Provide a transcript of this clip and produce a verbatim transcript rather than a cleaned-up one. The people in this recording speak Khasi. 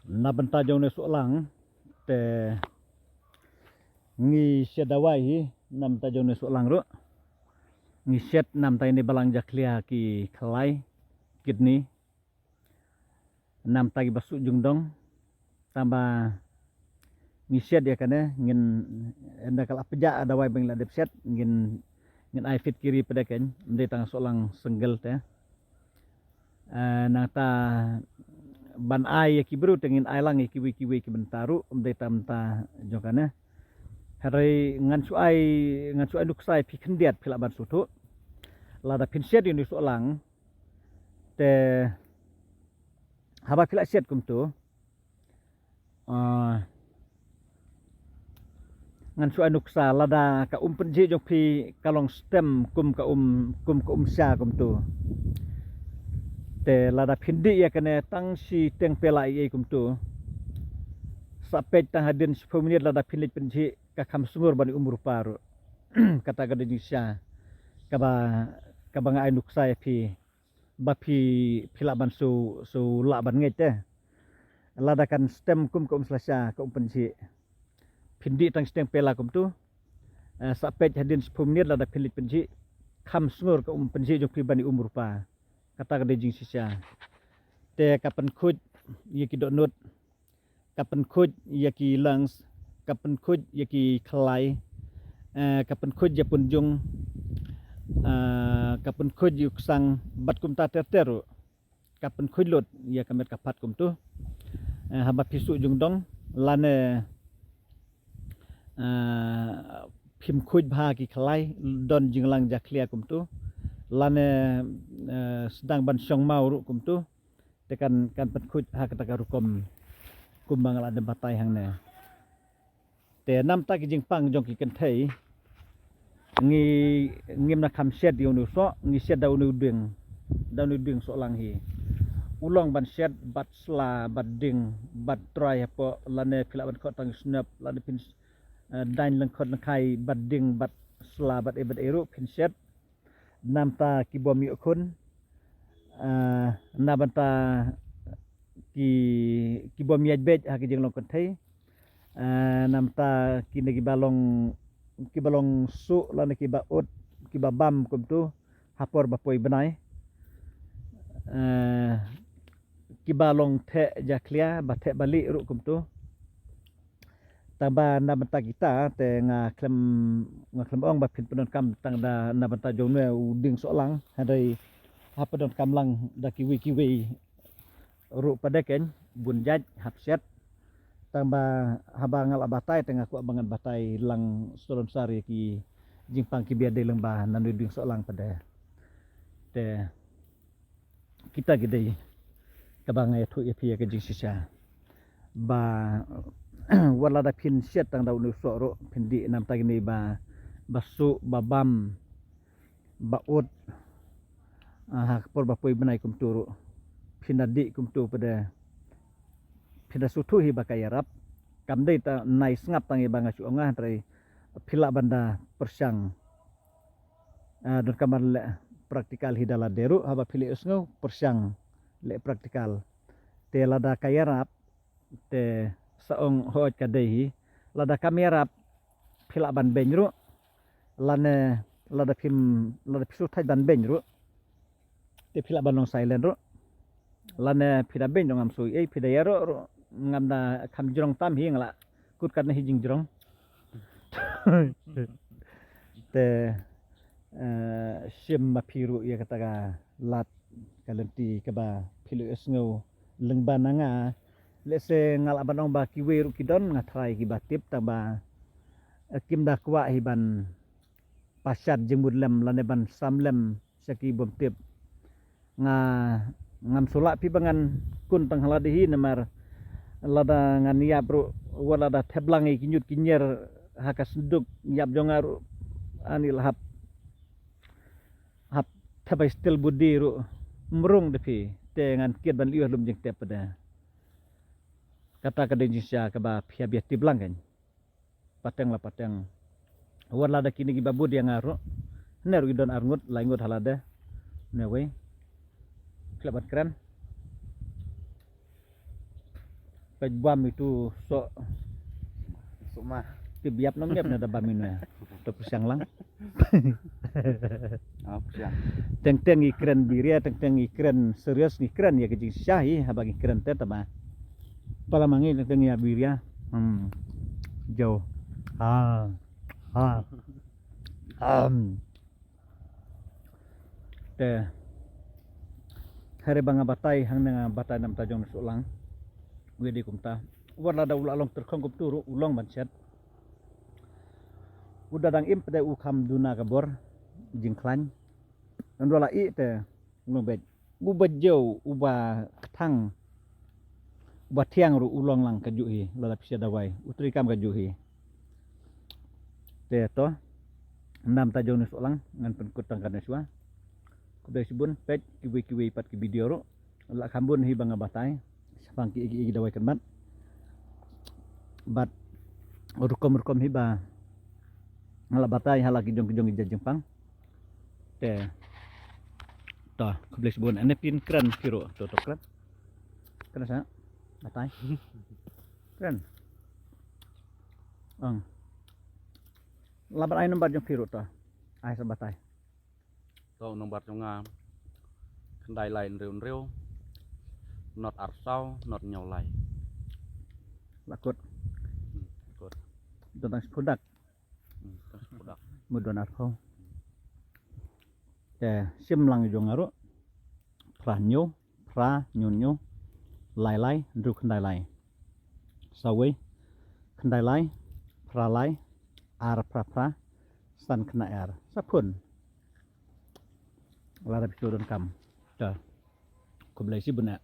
Na bynta jong une u sohlang te ngi shet dawai hi, na bynta jong une u sohlang ruh ngi shet, na bynta ine i balang jakhlia ki khlai, kidney, na bynta kiba suh jingdong. Tangba ngi shet ïa kane, ngin, ynda ka la pjah dawai ba ngi la dep shet, ngin, ngin ai fit kiri pat de kein, ym dei tang sohlang single te. Eh, nangta ban ai ïa ki briew te ngin ai lang ïa kiwei kiwei ki bynta ruh, ym dei tang bynta jong kane. Hynrei ngan shu ai, ngan shu ai nuksa ïa phi khyndiat, phi lah ban sngewthuh. Lada phin shet ïa une u sohlang te, haba phi la shet kumtu, ah, ngan shu ai nuksa, lada ka um pynjhieh jong phi ka long stem kum ka um, kum ka um sha kumtu, te lada phin dih ïa kane tang shiteng pela ei ei kumtu, sa peit tang hadien shiphew minit lada phin leit pynjhieh, ka kham sngur ban ïa um rupa ruh. Kata ka dei jingshisha kaba, kaba nga ai nuksa ïa phi, ba phi, phi lah ban shu, shu lah ban ngeit te. Lada kan stem kum ka um slasha, ka um pynjhieh, phin dih tang shiteng pela kumtu, eh, sa peit hadien shiphew minit lada phin leit pynjhieh, kham sngur ka um pynjhieh jong phi ban ïa um rupa. Kata ka dei jingshisha. Te ka pynkhuid ïa ki dohnud, ka pynkhuid ïa ki lungs, ka pynkhuid ïa ki khlai, eh, ka pynkhuid ïa punjung, eh, ka pynkhuid ïa u ksang, bad kumta ter ter ruh. Ka pynkhuid lut ïa ka met ka phad kumtu. Eh, haba phi suh jingdong, lane, eh, phim khuid bha ki khlai, don jinglang jakhlia kumtu, lane, eh, sdang ban shong maw ruh kumtu, te kan, kan pynkhuid ha kata ka rukom kumba nga la dep batai hangne. Te namta ki jingpang jong ki kynthei, ngi, ngim nang kham shet ïa une u soh, ngi shet da une u dieng, da une u dieng sohlang hi. U long ban shet bad sla, bad dieng, bad trai hapoh, lane phi lah ban khot tang ki snep, lane phin, eh, daiñ lyngkhot lyngkhai bad dieng, bad sla, bad ei bad ei ruh phin shet. Namta ki bym ïoh khun, eh, na bynta ki, ki bym ïaid beit ha ki jinglong kynthei, eh, namta kine kiba long, kiba long suh lane kiba ud, kiba bam kumtu ha por ba poi bnai, eh, kiba long theh jakhlia, ba theh ba lieh ruh kumtu. Tangba na bynta kita te nga khlem, nga khlem ong ba phin pyndonkam tang da na bynta jong une u dieng sohlang, hynrei hap pyndonkam lang da kiwei kiwei ruh pat de kein, bun jait hap shet. Tangba haba nga la batai te nga kwah ba ngan batai lang slonsar ïa ki jingpang kiba ïadei lyngba na une u dieng sohlang pat de. Te kita ki dei kaba nga ïathuh ïa phi ïa ka jingshisha. Ba wat lada phin shet tang da une u soh ruh, phin dih namta kine ba, ba suh, ba bam, ba ud, ah, ha ka por ba poi bnai kumtu ruh, phin da dih kumtu pat de, phin da sngewthuh hi ba ka ïarap. Kam dei tang nai sngap tang ïa ba nga shu ong nga, hynrei phi lah ban da pyrshang. Ah, donkam ban leh practical hi da lade ruh, haba phi leh ïohsngew, pyrshang leh practical. Te lada ka ïarap, te sa ong hooid ka dei hi. Lada kam ïarap, phi lah ban beiñ ruh. Lane lada phim, lada phi shu thait ban beiñ ruh, te phi lah ban long silent ruh. Lane phi da beiñ ruh ngam shu ei, phi da ïaroh ruh ngam da kham jrong tam hi, nga la kut katne hi jingjrong. Te, eh, shim ma phi ruh ïa kata ka lad ka lynti kaba phi leh ïohsngew lyngba na nga. Lehse nga lah ban ong ba kiwei ruh ki don, nga tharai kiba tip, tangba, eh, kim da kwah hi ban pashat jingmut lem lane ban sam lem sha ki bym tip. Nga, ngam shu lah phi ba ngan kun tang ha lade hi, namar lada ngan ïap ruh, wat lada thep lang ïa ki ñiut ki ñier ha ka synduk ïap jong nga ruh, ani la hap, hap thep ïa steel body ruh, mrung da phi, te ngan kit ban leh ïa lum jingtep pat de. Kata ka dei jingshisha kaba phi hap ïa tip lang kein. Pateng la pateng. Wat lada kine kiba bud ïa nga ruh, ne ruh ki don ar ngut, lai ngut ha lade. Ne wei. Khlem ban kren. Peit bam itu sok. Sok ma. Ti biap nong biap na da bam inu ya. To pyrshang lang. Ah, pyrshang. Teng teng ngi kren biria, teng teng ngi kren serius, ngi kren ya ka jingshisha hi, haba ngi kren te tama. Para mangi teng teng ya biria. Hmm. Jauh. Ha. Ha. Um. Te. Hare ba nga batai, hangne nga batai namta jong Suklang. Wei dei kumta. Wat lada u la long tyrkhong kumtu ruh, u long ban shet. U da dang im pat de u kham duna ka bor jingkhlaiñ. Ngan dua la ih te u long beit. U ba jeu, u ba kthang, u ba thiang ruh u long lang kajuh hi, lada phi shet dawai. U treikam kajuh hi. Te to. Namta jong Suklang, ngan pynkut tang katne shuwa. Khublei shibun, peit kiwei kiwei pat ki video ruh. La kham bun hi ba nga batai shaphang ki, ki, ki dawai kynmat. Bad rukom rukom hi ba nga la batai ha la ki jong ki jong ki jait jingpang. Te to, khublei shibun. Ane phin kren phi ruh, to to kren. Kren sa. Batai. Kren. Ong. Laban ai nambar jong phi ruh to. Ai sa batai. To nambar jong nga khyndai lai hynriew hynriew, not arsaw, not hynñiew lai. La kut. Hmm, kut. Don tang shiphew dak. Hmm, tang shiphew dak. Mut don arphew. Te shim lang jong nga ruh. Phra hynñiew, phra hynñiew hynñiew, lai lai, hynriew khyndai lai. Sa wei, khyndai lai, phra lai, ar phra phra, san khyndai ar. Sa phone. Lada phi shu donkam. Ta. Khublei shibun eh.